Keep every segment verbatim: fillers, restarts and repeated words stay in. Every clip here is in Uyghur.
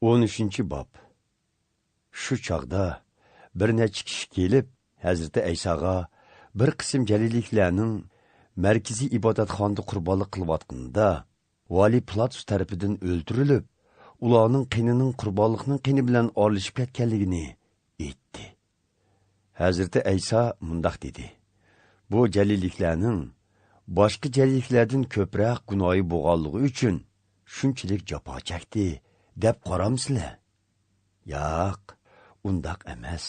ئون ئۈچىنچى باب. شۇ چاغدا بىر نەچچە كىشى كېلىپ، ھەزرىتى ئەيساغا بىر قىسىم جەلىلىكلەرنىڭ مەركىزىي ئىبادەتخانىدا قۇربانلىق قىلىۋاتقىنىدا، ۋالىي پىلاتۇس تەرىپىدىن ئۆلتۈرۈلۈپ، ئۇلارنىڭ قېنىنىڭ قۇربانلىقنىڭ قېنى بىلەن ئارىلىشىپ كەتكەنلىكىنى ئېيتتى. ھەزرىتى ئەيسا مۇنداق دېدى: «بۇ جەلىلىكلەرنىڭ باشقا جەلىلىكلەردىن كۆپرەك گۇناھى بولغانلىقى ئۈچۈن شۇنچىلىك جاپا چەكتى، دەپ قارامسىلەر؟ ياق، ئۇنداق ئەمەس.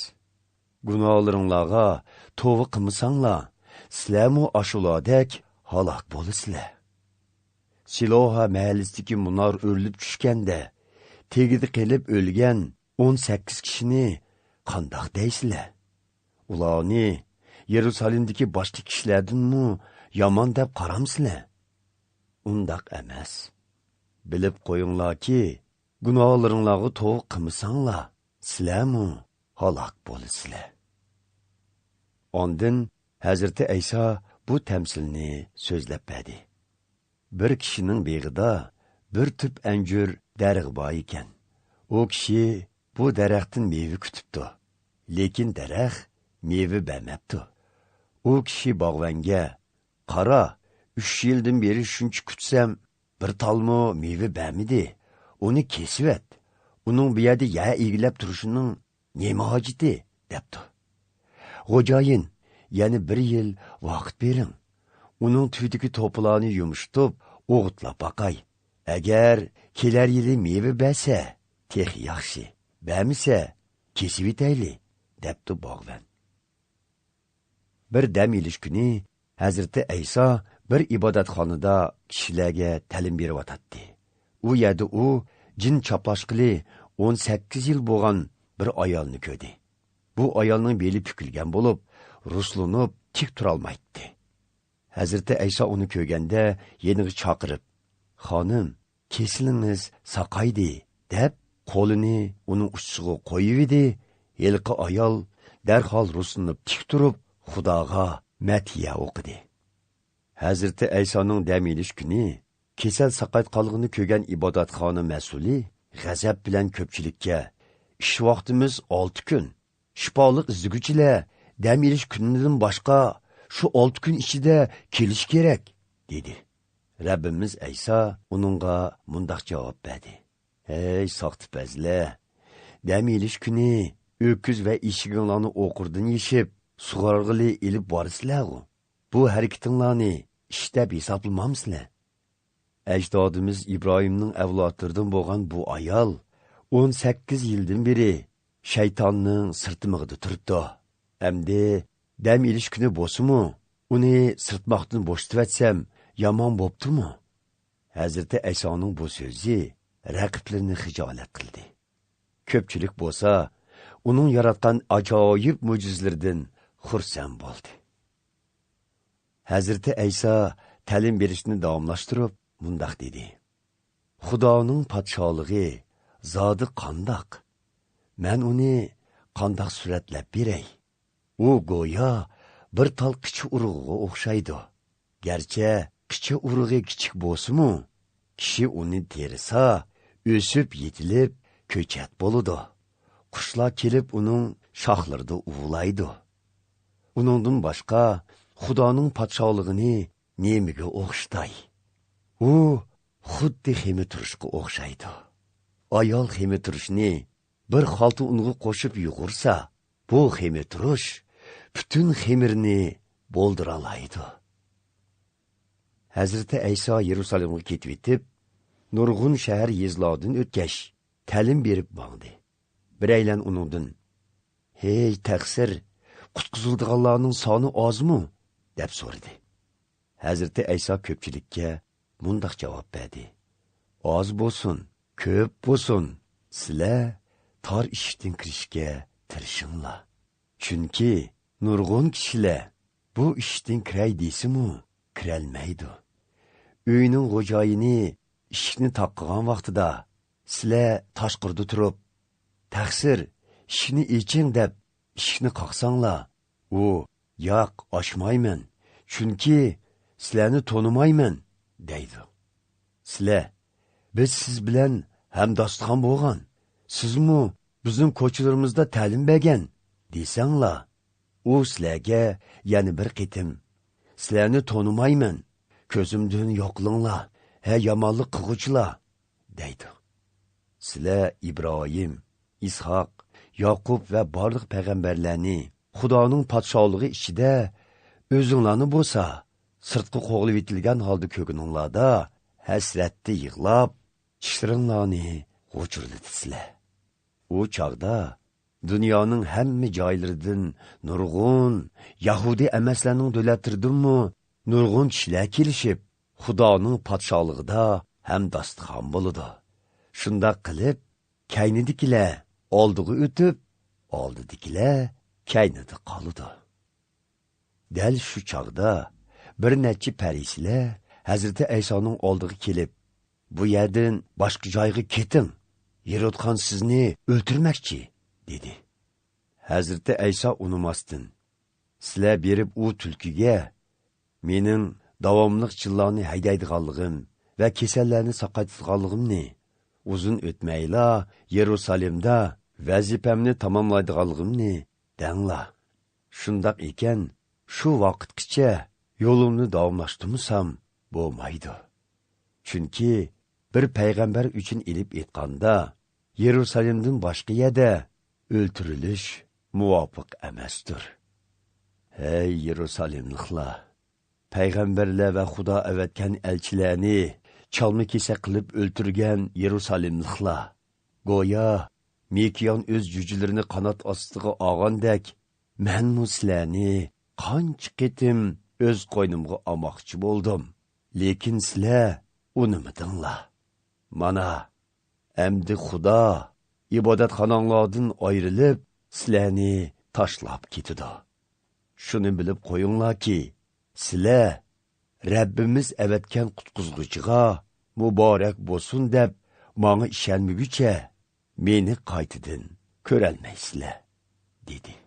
گۇناھلىرىڭلارغا توۋا قىلمىساڭلار، سىلەرمۇ ئاشۇلاردەك ھالاك بولىسىلەر. سىلوھا مەھەللىسىدىكى مۇنار ئۆرۈلۈپ چۈشكەندە، تېگىدە قېلىپ ئۆلگەن ئون سەككىز كىشىنى قانداق دەيسىلەر؟ ئۇلارنى يېرۇسالېمدىكى باشقا كىشىلەردىنمۇ يامان دەپ قارامسىلەر؟ ئۇنداق ئەمەس. بىلىپ قويۇڭلاركى، گۇناھلىرىڭلارغا توۋا قىلمىساڭلار، سىلەرمۇ ھالاك بولىسىلەر.» ئاندىن ھەزرىتى ئەيسا بۇ تەمسىلنى سۆزلەپ بەردى. بىر كىشىنىڭ بېغىدا بىر تۈپ ئەنجۈر دەرىخى بار ئىكەن. ئۇ كىشى بۇ دەرەختىن مېۋە كۈتۈپتۇ. لېكىن دەرەخ مېۋە بەرمەپتۇ. ئۇ كىشى باغۋەنگە: «قارا، ئۈچ يىلدىن بېرى شۇنچە كۈتسەم، بىر تالمۇ مېۋە بەرمىدى. ئۇنى كېسىۋەت. ئۇنىڭ بۇ يەردە يەر ئىگىلەپ تۇرۇشىنىڭ نېمە ھاجىتى؟» دەپتۇ. «خوجايىن، يەنە بىر يىل ۋاقىت بېرىڭ. ئۇنىڭ تۈۋىدىكى توپىلارنى يۇمشىتىپ، ئوغۇتلاپ باقاي. ئەگەر كېلەر يىلى مېۋە بەرسە، تېخى ياخشى. بەرمىسە، كېسىۋېتەيلى» دەپتۇ باغۋەن. بىر دەم ئېلىش كۈنى ھەزرىتى ئەيسا بىر ئىبادەتخانىدا كىشىلەرگە تەلىم بېرىۋاتاتتى. ئۇ يەردە ئۇ جىن چاپلاشقىلى ئون سەككىز يىل بولغان بىر ئايالنى كۆردى. بۇ ئايالنىڭ بېلى پۈكۈلگەن بولۇپ، رۇسلىنىپ تىك تۇرالمايتتى. ھەزرىتى ئەيسا ئۇنى كۆرگەندە يېنىغا چاقىرىپ: «خانىم، كېسىلىڭىز ساقايدى» دەپ، قولىنى ئۇنىڭ ئۇچىسىغا قويۇۋىدى. ھېلىقى ئايال دەرھال رۇسلىنىپ تىك تۇرۇپ، خۇداغا مەدھىيە ئوقۇدى. ھەزرىتى ئەيسانىڭ دەم ئېلىش كۈنى كېسەل ساقايتقانلىقىنى كۆرگەن ئىبادەتخانا مەسئۇلى غەزەپ بىلەن كۆپچىلىككە: «ئىش ۋاقتىمىز ئالتە كۈن. شىپالىق ئىزدىگۈچىلەر دەم ئېلىش كۈنىدىن باشقا شۇ ئالتە كۈن ئىچىدە كېلىشى كېرەك» دېدى. رەببىمىز ئەيسا ئۇنىڭغا مۇنداق جاۋاب بەردى: «ھەي ساختىپەزلەر! دەم ئېلىش كۈنى ئۆكۈز ۋە ئېشىكىڭلارنى ئوقۇردىن يېشىپ، سۇغارغىلى ئېلىپ بارىسىلەرغۇ؟ بۇ ھەرىكىتىڭلارنى ئىش دەپ ھېسابلىمامسىلەر؟ ئەجدادىمىز ئىبراھىمنىڭ ئەۋلادلىرىدىن بولغان بۇ ئايال ئون سەككىز يىلدىن بېرى شەيتاننىڭ سىرتىمىغىدا تۇرۇپتۇ. ئەمدى دەم ئېلىش كۈنى بولسىمۇ، ئۇنى سىرتماقتىن بوشىتىۋەتسەم، يامان بوپتۇمۇ؟» ھەزرىتى ئەيسانىڭ بۇ سۆزى رەقىبلىرىنى خىجالەت قىلدى. كۆپچىلىك بولسا ئۇنىڭ ياراتقان ئاجايىپ مۆجىزىلىرىدىن خۇرسەن بولدى. ھەزرىتى ئەيسا تەلىم بېرىشنى داۋاملاشتۇرۇپ مۇنداق دېدى: «خۇدانىڭ پادىشاھلىقى زادى قانداق؟ مەن ئۇنى قانداق سۈرەتلەپ بېرەي؟ ئۇ گويا بىر تال قىچا ئۇرۇغىغا ئوخشايدۇ. گەرچە قىچا ئۇرۇغى كىچىك بولسىمۇ، كىشى ئۇنى تېرىسا، ئۆسۈپ يېتىلىپ كۆچەت بولىدۇ. قۇشلار كېلىپ ئۇنىڭ شاخلىرىدا ئۇۋىلايدۇ. ئۇنىڭدىن باشقا خۇدانىڭ پادىشاھلىقىنى نېمىگە ئوخشىتاي؟ ئۇ خۇددى خېمىرتۇرۇشقا ئوخشايدۇ. ئايال خېمىرتۇرۇشنى بىر خالتا ئۇنغا قوشۇپ يۇغۇرسا، بۇ خېمىرتۇرۇش پۈتۈن خېمىرنى بولدۇرالايدۇ.» ھەزرىتى ئەيسا يېرۇسالېمغا كېتىۋېتىپ، نۇرغۇن شەھەر يېزىلاردىن ئۆتكەچ، تەلىم بېرىپ ماڭدى. بىرەيلەن ئۇنىڭدىن: «ھەي تەقسىر، قۇتقۇزۇلىدىغانلارنىڭ سانى ئازمۇ؟» دەپ سورىدى. ھەزرىتى ئەيسا كۆپچىلىككە مۇنداق جاۋاب بەردى: «ئاز بولسۇن، كۆپ بولسۇن، سىلەر تار ئىشىكتىن كىرىشكە تىرىشىڭلار. چۈنكى نۇرغۇن كىشىلەر بۇ ئىشىكتىن كىرەي دېسىمۇ، كىرەلمەيدۇ. ئۆينىڭ خوجايىنى ئىشىكنى تاقىغان ۋاقتىدا، سىلەر تاشقىرىدا تۇرۇپ، 'تەقسىر، ئىشىكنى ئېچىڭ' دەپ، ئىشىكنى قاقساڭلار، ئۇ، 'ياق، ئاچمايمەن، چۈنكى سىلەرنى تونۇمايمەن' دەيدۇ. سىلەر، 'بىز سىز بىلەن ھەمداستىخان بولغان، سىزمۇ بىزنىڭ كوچىلىرىمىزدا تەلىم بەرگەن، دېسەڭلار، ئۇ سىلەرگە يەنە بىر قېتىم، سىلەرنى تونۇمايمەن، كۆزۈمدىن يوقىلىڭلار، ھە يامانلىق قىلغۇچىلار، دەيدۇ. سىلەر ئىبراھىم، ئىسھاق، ياقۇپ ۋە بارلىق پەيغەمبەرلەرنى خۇدانىڭ پادىشاھلىقى ئىچىدە ئۆزۈڭلارنى بولسا سىرتقا قوغلىۋېتىلگەن ھالدا كۆرگىنىڭلاردا ھەسرەتتە يىغلاپ، چىشلىرىڭلارنى غۇچۇرلىتىسىلەر. ئۇ چاغدا دۇنيانىڭ ھەممە جايلىرىدىن نۇرغۇن يەھۇدىي ئەمەسلەرنىڭ دۆلەتلىرىدىنمۇ نۇرغۇن كىشىلەر كېلىشىپ، خۇدانىڭ پادىشاھلىقىدا ھەمداستىخان بولىدۇ. شۇنداق قىلىپ، كەينىدىكىلەر ئالدىغا ئۆتۈپ، ئالدىدىكىلەر كەينىدە قالىدۇ. دەل شۇ چاغدا بىر نەچچە پەرىسىيلەر ھەزرىتى ئەيسانىڭ ئالدىغا كېلىپ، «بۇ يەردىن باشقا جايغا كېتىڭ، ھېرودخان سىزنى ئۆلتۈرمەكچى» دېدى. ھەزرىتى ئەيسا ئۇنىماستىن، «سىلەر بېرىپ ئۇ تۈلكىگە مېنىڭ داۋاملىق جىنلارنى ھەيدەيدىغانلىقىم ۋە كېسەللەرنى ساقايتىدىغانلىقىمنى، ئۇزۇن ئۆتمەيلا يېرۇسالېمدا ۋەزىپەمنى تاماملايدىغانلىقىمنى دەڭلار. شۇنداق ئىكەن، شۇ ۋاقىتقىچە يولۇمنى داۋاملاشتۇرمىسام بولمايدۇ. چۈنكى بىر پەيغەمبەر ئۈچۈن ئېلىپ ئېيتقاندا، يېرۇسالېمدىن باشقا يەردە ئۆلتۈرۈلۈش مۇۋاپىق ئەمەستۇر. ھەي يېرۇسالېملىقلار! پەيغەمبەرلەر ۋە خۇدا ئەۋەتكەن ئەلچىلەرنى چالما-كېسەك قىلىپ ئۆلتۈرگەن يېرۇسالېملىقلار! گويا مىكىيان ئۆز جۈجىلىرىنى قانات ئاستىغا ئالغاندەك، مەنمۇ سىلەرنى قانچە قېتىم ئۆز قوينۇمغا ئالماقچى بولدۇم، لېكىن سىلەر ئۇنىمىدىڭلار. مانا، ئەمدى خۇدا ئىبادەتخاناڭلاردىن ئايرىلىپ، سىلەرنى تاشلاپ كېتىدۇ. شۇنى بىلىپ قويۇڭلاركى، سىلەر رەببىمىز ئەۋەتكەن قۇتقۇزغۇچىغا مۇبارەك بولسۇن دەپ ماڭا ئىشەنمىگۈچە، مېنى قايتىدىن كۆرەلمەيسىلەر» دېدى.